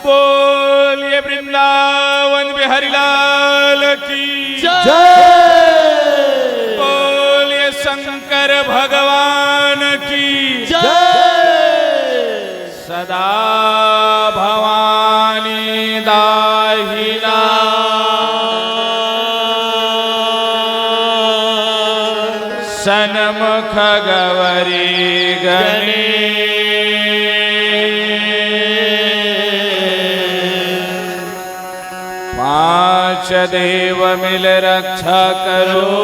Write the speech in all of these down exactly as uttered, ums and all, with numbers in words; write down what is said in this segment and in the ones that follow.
बोलिए वृंदावन बिहारी लाल की जय। बोलिए शंकर भगवान की जय। सदा भवानी दाहिना सनमुख गवरी गणेश। पांच देव मिल रक्षा करो।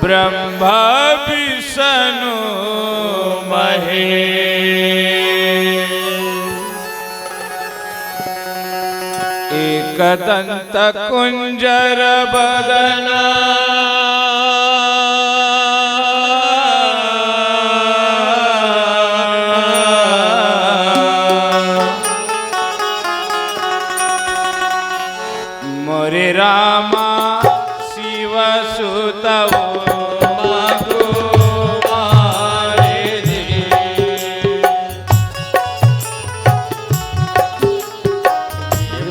ब्रह्मा विष्णु महेश। एक दंत कुंजर बदना। मोरे रामा शिव सुत उमा कुमार जी।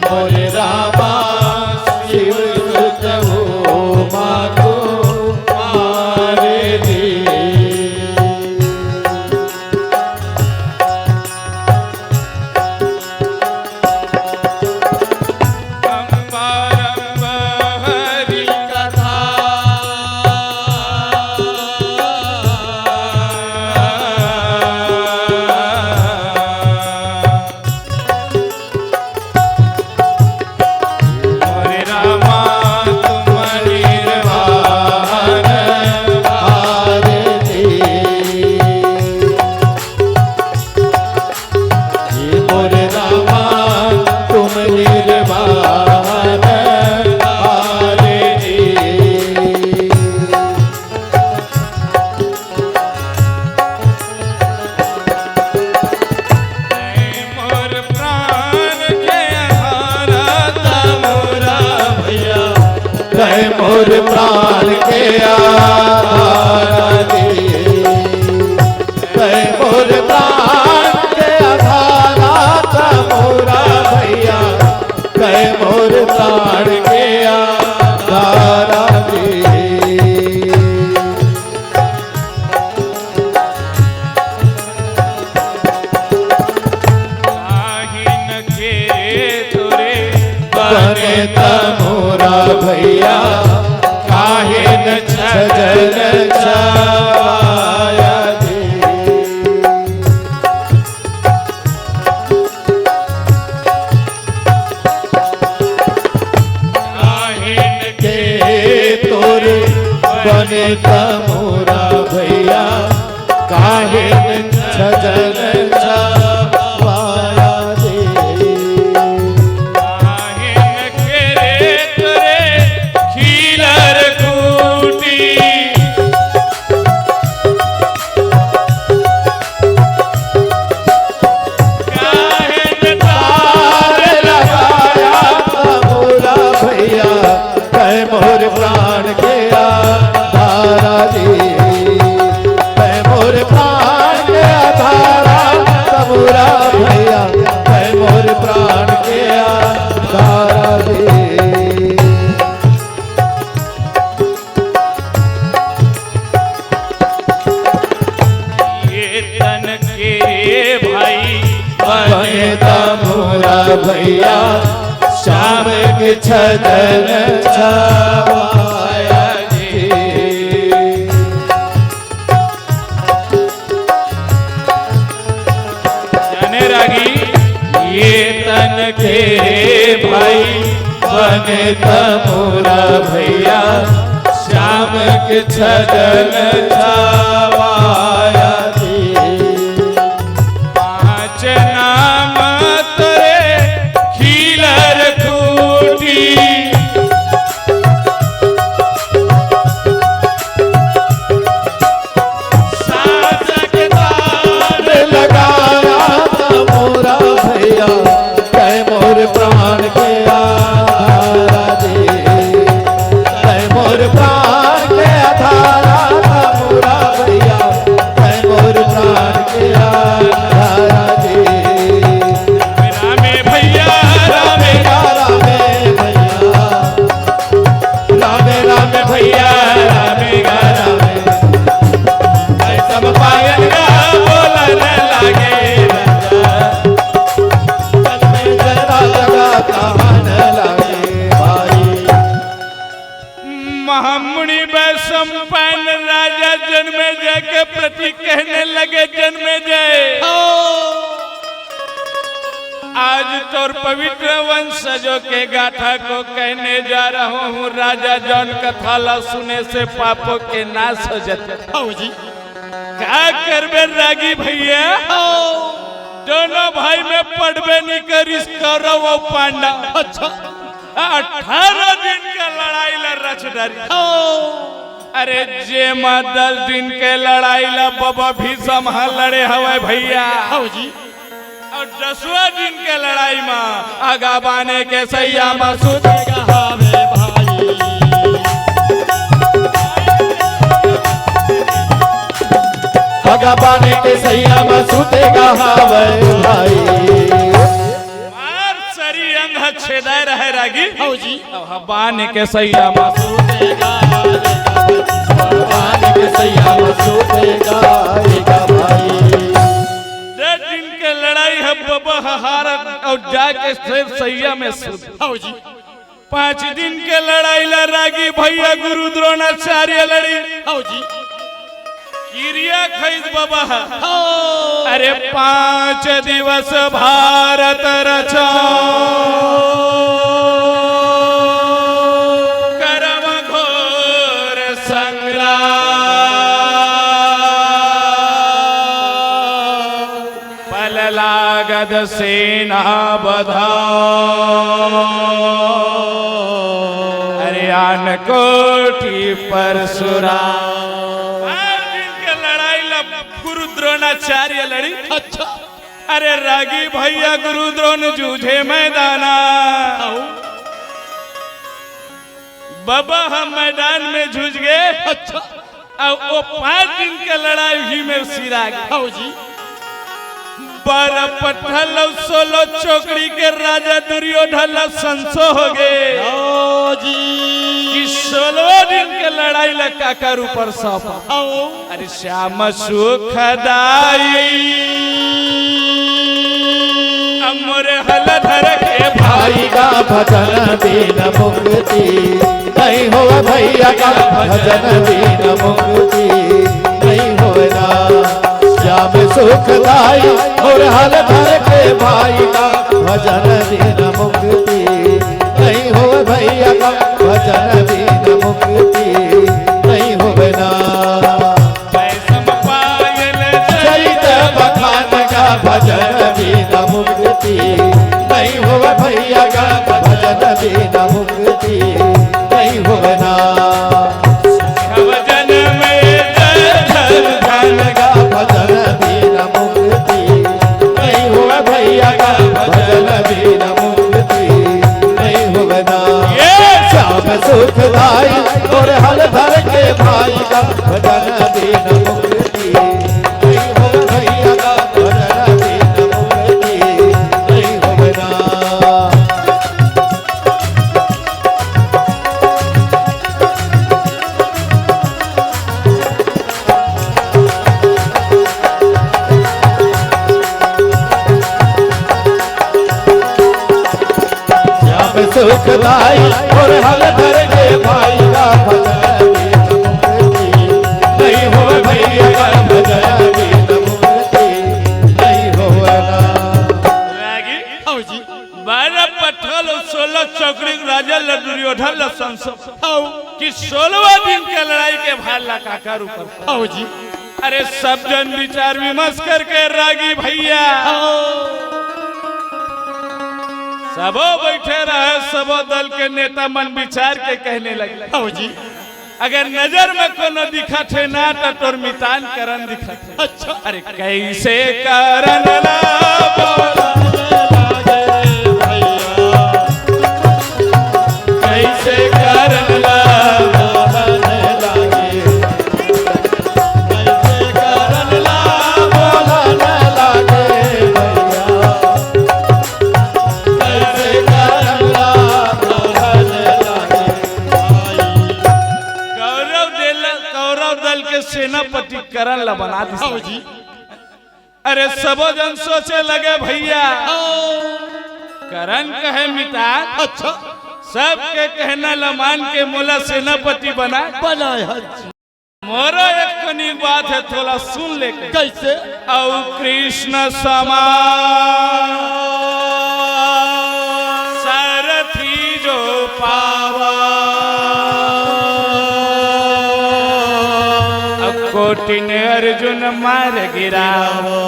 मोरे रामा शिव सुत उमा कुमार जी। अम्बारम्ब हरि कथा। मोरे रामा तुम निर्वाण भारती। हे मोरे रामा तुम निर्वाण भारती। मोर प्राण के आधारा त मोरा भैया। तै मोर प्राण के आधारा दे। तै मोर प्राण के आधारा त मोरा भैया। तै मोर प्राण के आधारा दे। काहिन के तोरे बने त मोरा भैया, काहिन छजन छवाया दे। काहिन के तोरे बने त मोरा भैया, काहिन छजन छवाया दे। काहिन के रे तोरे खीलर खूंटी। काहे तार लगाया मोरा भैया, तै मोर प्राण के आधारा जी, तै मोर प्राण के आधारा, मोरा भैया, तै मोर प्राण के आधारा जी। ये तन के भाई बने त मोरा भैया, श्याम के छजन छवाया जी। जाने रागी, ये तन के भाई बने त मोरा भैया, श्याम के छजन छवाया दे। पाँच नाम तोरे खीलर खूंटी। सासक तार लगाया त मोरा भैया, तै मोर प्राण के आधारा दे, तै मोर प्राण के आधारा त मोरा भैया, प्रति कहने लगे, "जन्मेजय, आज तोर पवित्र वंशजों के गाथा को कहने जा रहा हूँ राजा, जौन कथा ला सुने से पापों के नाश हो जाते।" हव जी। का करबे रागी भैया, हव। दोनों भाई में पड़बे नहीं करिस कौरव अउ पांडव। अच्छा। अठारह दिन के लड़ाई ला रच डारिस। हव। अरे जेमा दस दिन के लड़ाई ला बबा भीषम ह लड़े हवय भैया। हव जी। अउ दसवां दिन के लड़ाई म आगा बाने के सइया म सुते गा हवे भाई। आगा बाने के सइया म सुते गा हवे भाई। मार सरी अंग ह छेदाय रहय रागी। हव जी। अब बाने के सइया म सुते गा, बाने के सइया म सुते गा, ए गा भाई। दस दिन के लड़ाई ह बबा ह हारत अउ जाके सिर्फ सइया में सुत। हव जी। पाँच दिन के लड़ाई ला रागी भैया गुरु द्रोणाचार्य लड़ी। हव जी। किरिया खइस बबा ह। हव। अरे पाँच दिवस भारत रचौं, करौं घोर संग्राम। पल लागत सेना बधाओ, अरे आन कोटि परशुराम। पाँच दिन के लड़ाई ला गुरु द्रोणाचार्य लड़ी। अच्छा। अरे रागी भैया गुरु द्रोण जूझे मैदाना। हव। बबा ह मैदान में जूझ गे। अच्छा। अउ ओ पाँच दिन के लड़ाई ही में सिरा गे। हव जी। बारह पट्ठल अउ सोलह चौकड़ी के राजा दुर्योधन ला संसो हो गे। हव जी। कि सोलह दिन के लड़ाई ला काकर ऊपर सौंपा। हव। अरे श्याम सुखदाई अमर हल धर के भाई गा भजन बिन मुक्ति नहीं होय भैया गा भजन बिन मुक्ति नहीं होय ना। श्याम सुखदाई अउ हल धर के भाई गा भजन बिन मुक्ति नहीं होय भैया गा भजन बिन मुक्ति नहीं होय ना। चैत बखान गा भजन बिन मुक्ति नहीं होय भैया गा भजन बिन मुक्ति नहीं होय ना। भजन में जय धन धन गा भजन बिन मुक्ति नहीं होय भैया गा भजन बिन मुक्ति नहीं होय ना। ये श्याम सुखदाई अउ हल धर के भाई गा भजन बिन मुक्ति नहीं होय भैया गा भजन बिन मुक्ति नहीं होय ना। श्याम सुखदाई अउ हल धर के भाई गा भजन बिन मुक्ति नहीं होय भैया गा भजन बिन मुक्ति नहीं होय ना। रागी। हव जी। बारह पट्ठल अउ सोलह चौकड़ी राजा ल दुर्योधन ल संसो। हव। कि सोलहवाँ दिन के लड़ाई के भार ला काकर ऊपर। हव जी। अरे सब जन विचार विमर्श करके रागी भैया, सबो बैठे रहे, सबो दल के नेता मन विचार के कहने लगे, हव जी। अगर नजर में कोनो दिखत हे ना, त तोर मितान करन दिखत हे। अच्छा। अरे कैसे करन ला बोला कैसे करन ला बोलन लागे, कैसे करन ला बोलन लागे भैया, कैसे करन ला बोलन लागे भाई। कौरव दल, कौरव दल के सेनापति करन ला बना दिस। हव जी। अरे सबो जन सोचे लगे भैया, करन कहे मितान, अच्छा। सबके कहना ल मान के मोला सेनापति बना। बनाय हस। मोरो एक कनी बात हे, थोड़ा सुन ले। कैसे? अउ कृष्ण समान सारथी जो पावा, अब कोटि में अर्जुन मार गिरावा।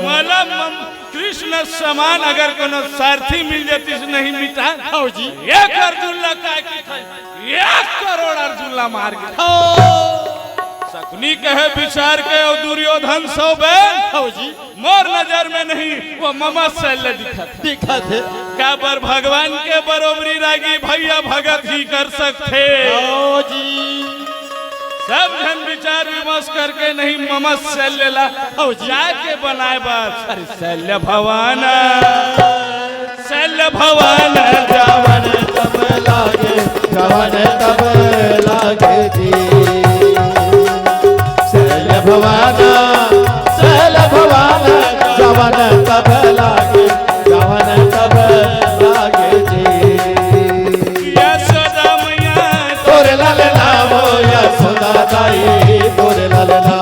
मतलब कृष्ण समान अगर कोनो सारथी मिल जातिस नहीं मिटा। हव जी। एक अर्जुन ला काय की था, एक करोड़ अर्जुन ला मार गिरा। हव। शकुनि कहे विचार के अउ दुर्योधन सो बैल। हव जी। मोर नजर में नहीं, वो ममा शैल्य दिखत हे। दिखत हे। काबर भगवान के बरोबरी रागी भैया भगत ही कर सकथे। हव जी। सब झन विचार विमर्श करके नहीं ममा शैल्य ला हव जी। जाके बनाए बर। अरे शैल्य भवान, शैल्य भवान जवन तब लागे, जवन तब लागे जी। शैल्य भवान, शैल्य भवान जवन तब लागे, जवन तब लागे जी। यशोदा मैया तोरे ललना वो यशोदा दाई, तोरे ललना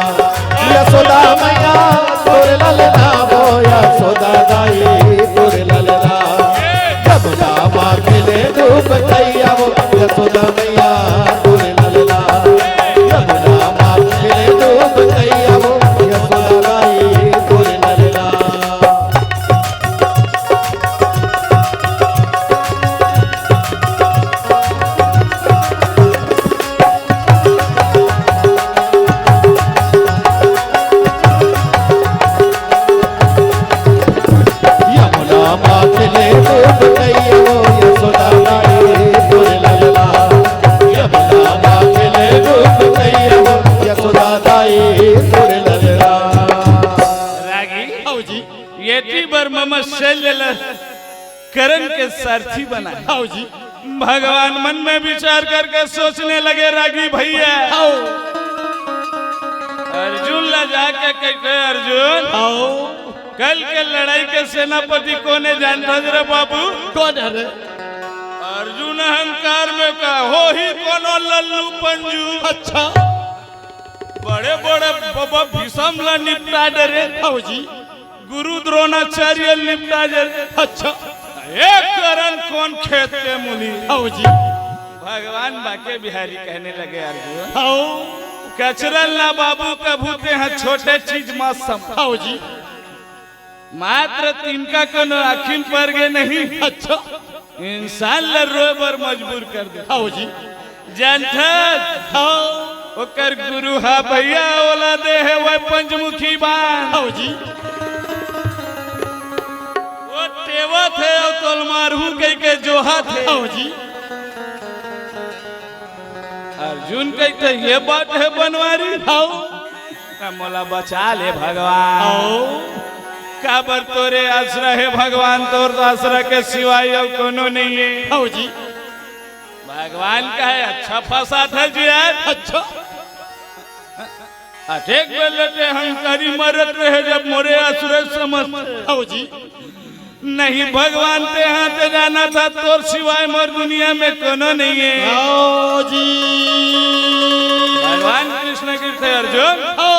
यशोदा मैया, तोरे ललना वो यशोदा दाई, तोरे ललना। जमुना माँ खेले धूप कैया वो यशोदा मैया, तोरे ललना। जमुना माँ खेले धूप कैया वो यशोदा दाई, तोरे ललना। यमुना माँ खेले धूप कैया वो यशोदा दाई तोरे ललना। यमुना माँ खेले धूप कैया वो यशोदा दाई तोरे ललना। रागी। हव जी। एती बर ममा शैल्य ल करण के सारथी बनाए। हव जी। भगवान मन में विचार करके सोचने लगे रागी भैया। हव। अर्जुन ला जाके कहते, अर्जुन, हव। कल के लड़ाई के सेनापति कोन हे जानथस रे बाबू? कोन हे रे? अर्जुन अहंकार में कहे, होही कोनो लल्लू पंजू। अच्छा। बड़े बड़े बाबा भीषम ला निपटा डरे। हव जी। गुरु द्रोणाचार्य निपटा डरे। अच्छा। एक करण कोन खेत के मुनि। हव जी। भगवान बांके बिहारी कहने लगे, अर्जुन। हव। कचरन ला बाबू कभू तेंह छोटे चीज मत समझ। हव जी। मात्र तिनका कोनो आँखी म पर गे नहीं। अच्छा। इंसान ल रोए बर मजबूर कर दे। हव जी। जानथस? हव। ओकर गुरु हा भैया, ओला दे हे वह पंचमुखी बाण। हव जी। वो टेवत हे अउ तोल मारहूं कहिके जोहत हे। हव जी। अर्जुन कहिथे, ये बात हे बनवारी? हव। त मोला बचा ले भगवान। हव। काबर तोरे आसरा हे भगवान, तोर आसरा के सिवाय अउ कोनो नइ हे। हव जी। भगवान कहे, अच्छा फंसाथस जी यार। अच्छा। अतेक बेर ले तें अहंकारी मरत रहे जब मोरे आसरा समझ। हव जी। नहीं भगवान, तेंह तो जानथस तोर सिवाय मोर दुनिया में कोनो नइ हे। हव जी। भगवान कृष्ण कहिथे, अर्जुन, हव।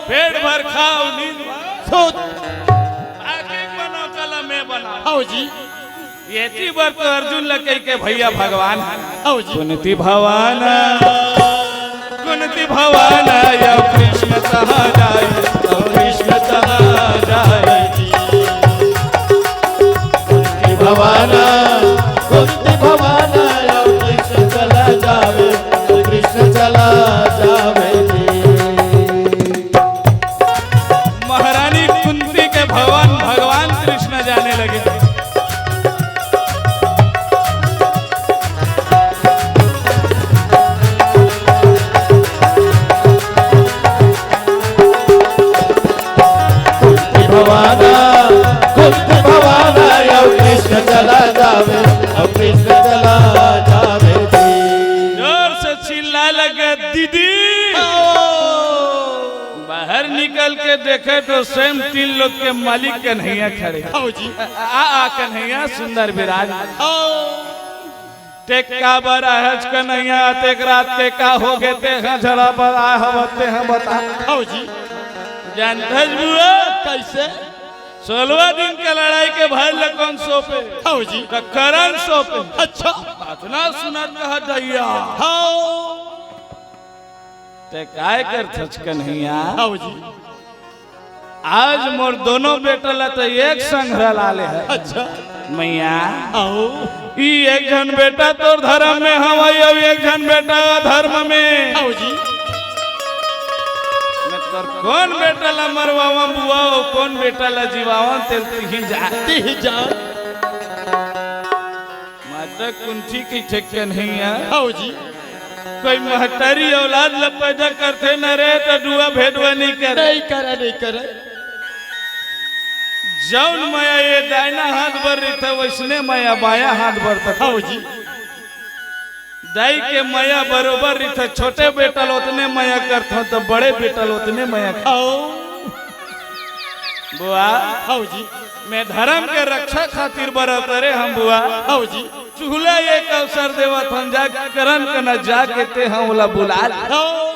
पेट भर खाव, नींद भर सोत। आगे बनो, चला मैं बना। हव जी। एती बर तो अर्जुन ल कहिके भैया भगवान। हव जी। कुंती भवान, कुंती भवान, अउ कृष्ण कहा जाए, अउ कृष्ण कहा जाए जी। कुंती भवान, कुंती भवान, अउ कृष्ण चला जावे, अउ कृष्ण चला जावे जी। महारानी कुंती के भवन भगवान कृष्ण जाने लगे। कुंती भवाना, कुंती भवाना, अउ कृष्ण चला जावे, अउ कृष्ण चला जावे जी। जोर से चिल्लाए लगे, दीदी। बाहर निकल के देखे तो स्वयं तीन लोक के मालिक कन्हैया खड़े। हव जी। आ, आ, कन्हैया सुंदर विराज। हव। ते काबर आहच कन्हैया, तेक रात के का होगे, तेहा झला बर आए हवत, तेहा बता। हव जी। जानथस बुआ? कइसे? सोलवा दिन के लड़ाई के भार ल कोन सौंपे? हव जी। त करन सौंपे। अच्छा। अतना सुनत कहा दइया। हव। ते काय करथच कन्हैया? हव जी। आज मोर दोनों बेटा ला त एक संघरा ला ले हे। अच्छा। मइया। हव। ई एक झन बेटा तोर धरम में हवय, अउ एक झन बेटा अधरम में। हव जी। मैं तोर कोन बेटा ला मरवावं बुआ, अउ कोन बेटा ला जिवावं, तेल तिही जा। तिही जा। माता कुंती कहिथे कन्हैया। हव जी। कोई महतारी औलाद ल पैदा करथे न रे, त डुआ भेदवा नइ करे। नइ करे, नइ करे। जउन मया ए दाहिना हाथ बर रहिथे, वइसने मया बायां हाथ बर तक। हव जी। दाई के मया बरोबर रहिथे, छोटे बेटा ल ओतने मया करथंव, त बड़े बेटा ल ओतने मया करथंव। हव। बुआ। हव जी। मैं धरम के रक्षा खातिर बर अवतरे हंव बुआ। हव जी। चूल्हा एक अवसर देवत हंव, जा करन कना जाके तेहा ओला बुला ले। हव।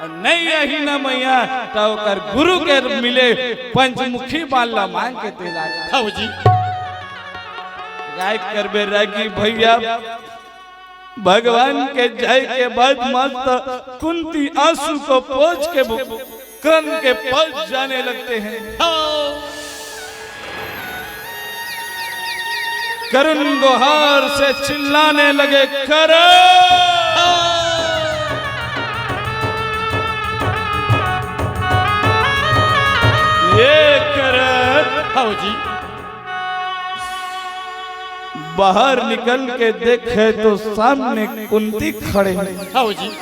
अउ नइ आही न मइया, त ओकर गुरु के मिले पंचमुखी बाण ला मांग के ते ला। हव जी। काय करबे रागी भइया, भगवान के जाय के बाद माता कुंती आंसू को पोंछ के बो-, कर्ण के पास जाने लगते हैं। हाँ। करुण गोहार से चिल्लाने लगे, "करण! ये करण!" हाँ जी। बाहर निकल के देखे तो सामने कुंती खड़े हैं। हाँ जी।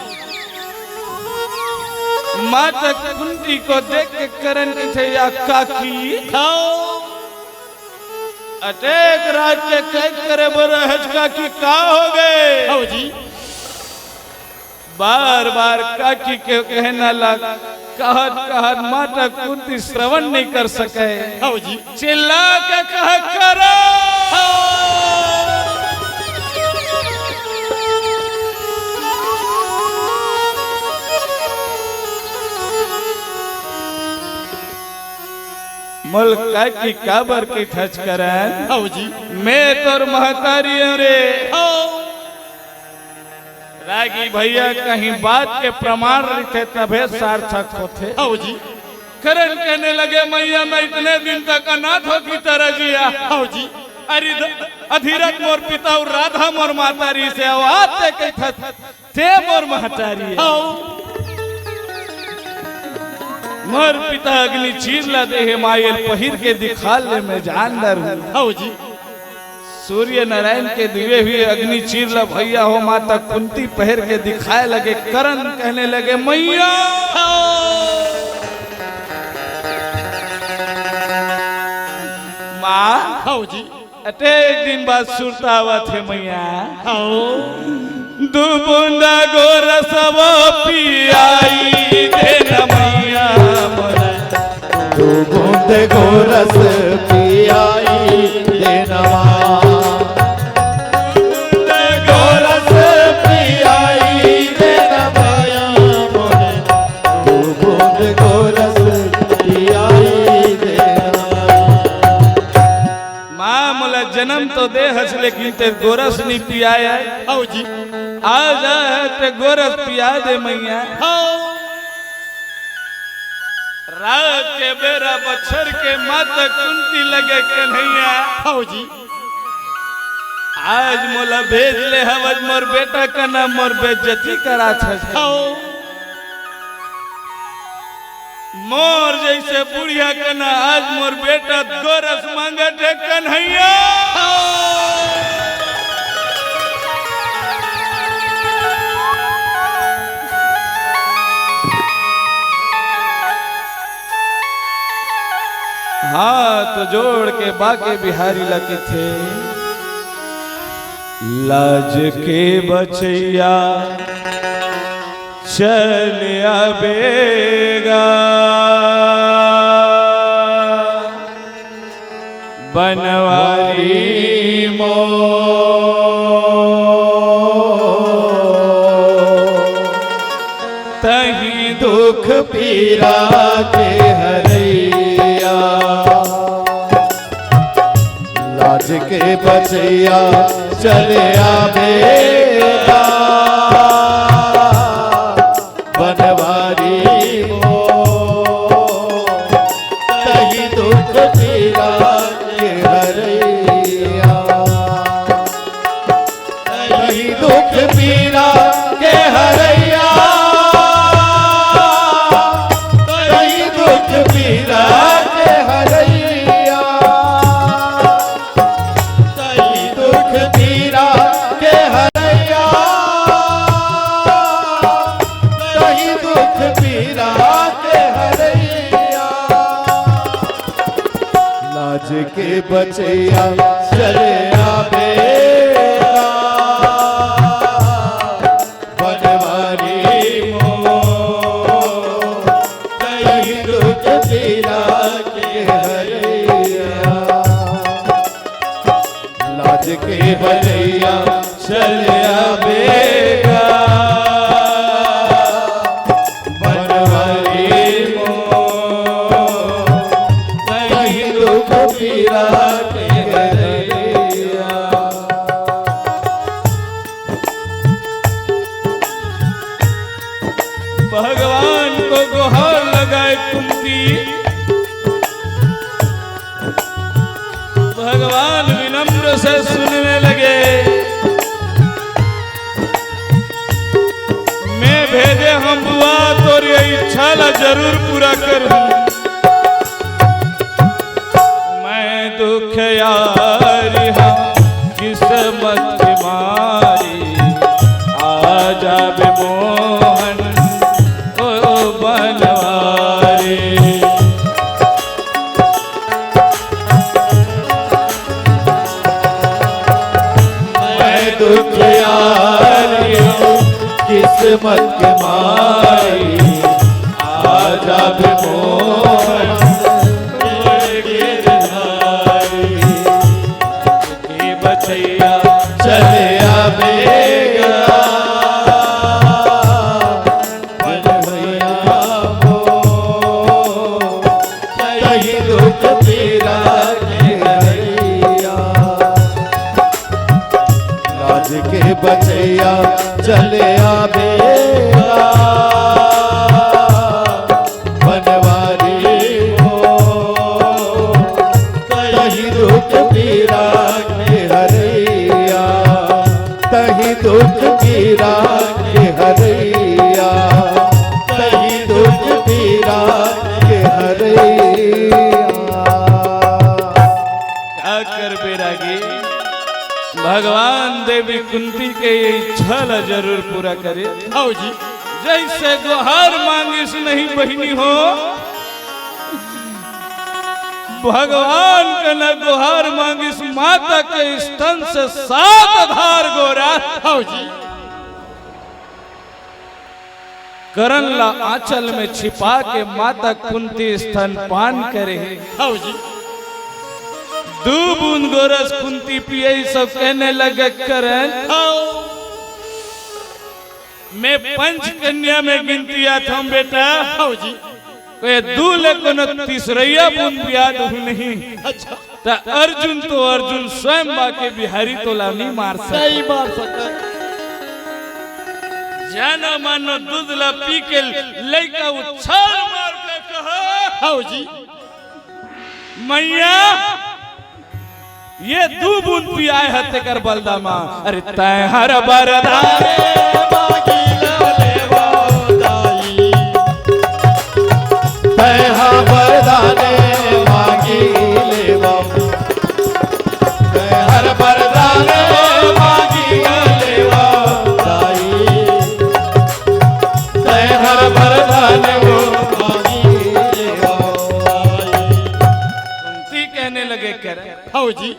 माता कुंती को देख के करण कथे, "या काकी।" हाँ। अतेक रात के कई करे बर रहच काकी, का होगे? हाँ जी। बार बार काकी के कहना ला कहत कहत माता कुंती श्रवण नइ कर सके। हाँ जी। चिल्ला के कहे, "करण!" मोला काकी काबर कथच करण? हाँ जी। मैं तोर महतारी हंव रे। हाँ। रागी भइया, कहीं बात के प्रमाण रहिथे तभे सार्थक होथे। हाँ जी। करण कहने लगे, "मइया, मैं इतने दिन तक अनाथ होके तरस जियेंव।" हाँ जी। अरे ध-, अधीरथ मोर पिता अउ राधा मोर महतारी हे, अउ आज ते कथस ते मोर महतारी हे। हाँ। मोर पिता अग्नि चीर ला दे हे, माय एला पहिर के दिखा ले, मैं जान डरहूं। हाँ जी। सूर्य नारायण के दिए हुए अग्नि चीर ला भइया हो, माता कुंती पहिर के दिखाए लगे, करण कहने लगे, "मइया!" माँ, हाँ जी। अतेक दिन बाद सुरता आवत हे मइया। हाँ। दू बूंदा गोरस वो पियाई दे न मइया मोला। दू बूंद गोरस पियाई दे न माँ। दू बूंद गोरस पियाई दे न मइया मोला। दू बूंद गोरस पियाई दे न माँ। माँ, मोला जनम तो दे हस, लेकिन ते गोरस नइ पियाए हे। हव जी। आ जा, ते गोरस पिया दे मइया। हव। रात के बेरा बछर के माता कुंती लगे, कन्हैया। हव जी। आज मोला भेज ले हवस मोर बेटा कना, मोर बेइज्जती करात हस। हव। मोर जइसे बुढ़िया कना आज मोर बेटा गोरस मांगत हे कन्हैया। हाथ जोड़ के बांके बिहारी ला कथे, लाज के बचइया चल आबे गा बनवारी मोर। पीरा के हरैया, लाज के बचैया चले आबे गा बनवारी मोर। तही दुख पीरा के हरैया, तही दुख पीरा के हरैया, तही दुख पीरा के हरैया, तही दुख पीरा के हरैया, तही दुख पीरा के हरैया। लाज के बचैया चले आबे गा बनवारी मोर। तही दुख पीरा के हरैया, लाज के बचैया चले आबे गा बनवारी मोर। तही दुख पीरा के हरैया। भगवान को गुहार लगाए कुंती। भगवान विनम्र से सुनने लगे, "मैं भेजे हंव बुआ, तोर ये इच्छा ला जरूर पूरा करहूं।" मैं दुखियारी हंव किस्मत के मारी, आ जाबे मोहन ओ बनवारी। मैं दुखियारी हंव किस्मत के मारी, आ जाबे मोहन के बचैया चले आबे गा बनवारी मोर। तही दुख पीरा के हरैया, लाज के बचैया चले आबे गा बनवारी मोर। तही दुख पीरा के हरैया, तही दुख पीरा के हरैया, तही दुख पीरा के हरैया। का करबे रागी, भगवान देवी कुंती के ये इच्छा ला जरूर पूरा करे। हव जी। जइसे गुहार मांगिस नहीं बहिनी हो, भगवान कना गुहार मांगिस, माता के स्तन से सात धार गोरा। हव जी। करण ला आंचल में छिपा के माता कुंती स्तनपान करे हे। हव जी। दू बूंद गोरस कुंती पियइस अउ कहने लगे, करण, हव। मैं पंच कन्या में गिनती आथंव बेटा। हव जी। कोई दू ले कोनो तीसरइया बूंद पिया दूं नहीं। अच्छा। त अर्जुन तो अर्जुन, स्वयं बाके बिहारी तोला नहीं मार सकय। नहीं मार सकय। जानो मानो दूध ला पी के लइका उछाल मार के कहा, हव जी। मइया, ये दू बूंद पियाय हस तेकर बलदा मा। अरे तैं हर बरदान मांगी लेवव दाई। तैं हर बरदान मांगी लेवव। तैं हर बरदान मांगी लेवव दाई। तैं हर बरदान मांगी लेवव दाई। कुंती कहने लगे, करण, हव जी।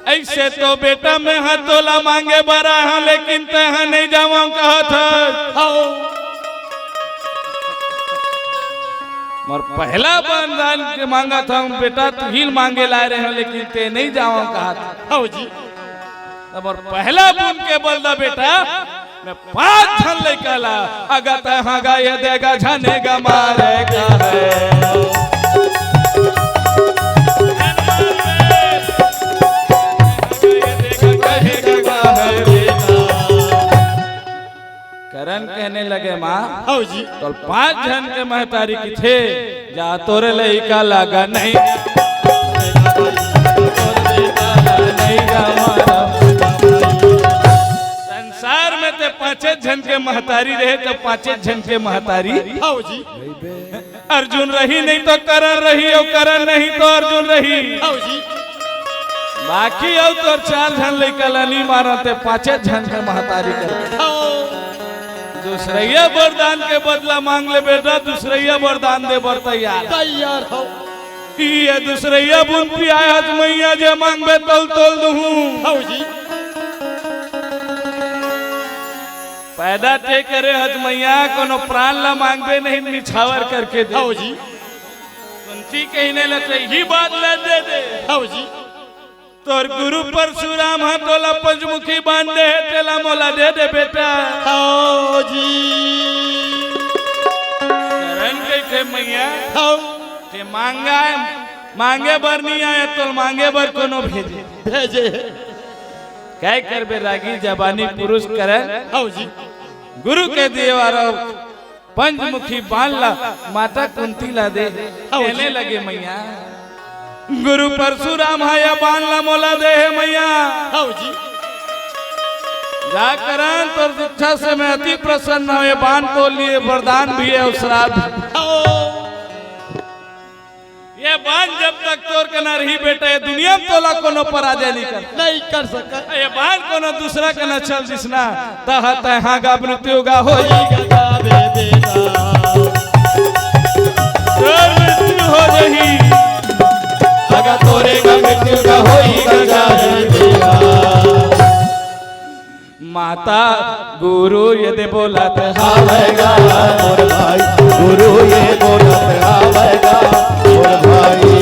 अइसे तो बेटा मैं हा तोला मांगे बर आय हंव, लेकिन तैं हा नहीं जावंव कहत हस। हव। मोर पहला बरदान के मांगत हंव बेटा, तुही ल मांगे लाय रहेंव, लेकिन तैं नहीं जावंव कहत हस। हव जी। त मोर पहला बूंद के बलदा बेटा, पांच झन लइका ला, अगर तैं हागा ये देगा झने गा मारे का है। कहे गा है बेटा। करण कहने लगे, माँ, हव जी। तो पांच झन के महतारी किथे, जा तोरे लइका लागा नहीं। संसार में ते पांचे झन के महतारी रहे, तो पांचे झन के महतारी। हव जी। अर्जुन रही नहीं तो करण रही, अउ करण नहीं तो अर्जुन रही। हव जी। बाकी अउ तोर चार झन लइका ला नहीं मारन, ते पांचे झन के महतारी कर। हव। दूसरइया वरदान के बदला मांग ले बेटा, दूसरइया वरदान दे बर तैयार। तैयार हव। ये दूसरइया बुन पियाय हस मइया, जे मांगबे तोल तोल दुहूं। हव जी। पैदा ते करे हस मइया, कोनो प्राण ला मांगबे नहीं, निछावर करके दे। हव जी। कुंती कहिने लगे, ही बात ला दे दे। हव जी। तोर गुरु परशुराम ह तोला पंचमुखी बाण दे हे, तेला मोला दे दे बेटा। हव जी। करण कहिथे मइया, हव। ते मांगा, मांगे बर नहीं आय, तोल मांगे बर कोनो भेजे। भेजे। काय करबे रागी जबानी पुरुष करण। हव जी। गुरु के दिए वाला पंचमुखी बाण ला माता कुंती ला दे। हव जी। कहने लगे मइया, गुरु परशुराम ह ये बाण ला मोला दे हे मइया। हव जी। जा करण, तोर दीक्षा से मैं अति प्रसन्न हूं। ये बाण तोर लिए वरदान भी है अउ श्राप भी। हव। ये बाण जब तक तोर कना रही बेटा, ये दुनिया में तोला कोनो पराजय नहीं कर। नहीं कर सकय। ये बाण कोनो दूसरा कना चल दिस ना, तह तैं हागा मृत्यु गा होई। तोर मृत्यु हो जाही। हागा तोरे गा मृत्यु गा होई गा। माता गुरु ये दे बोलत हावय गा मोर भाई, गुरु ये बोलत हावय गा मोर भाई।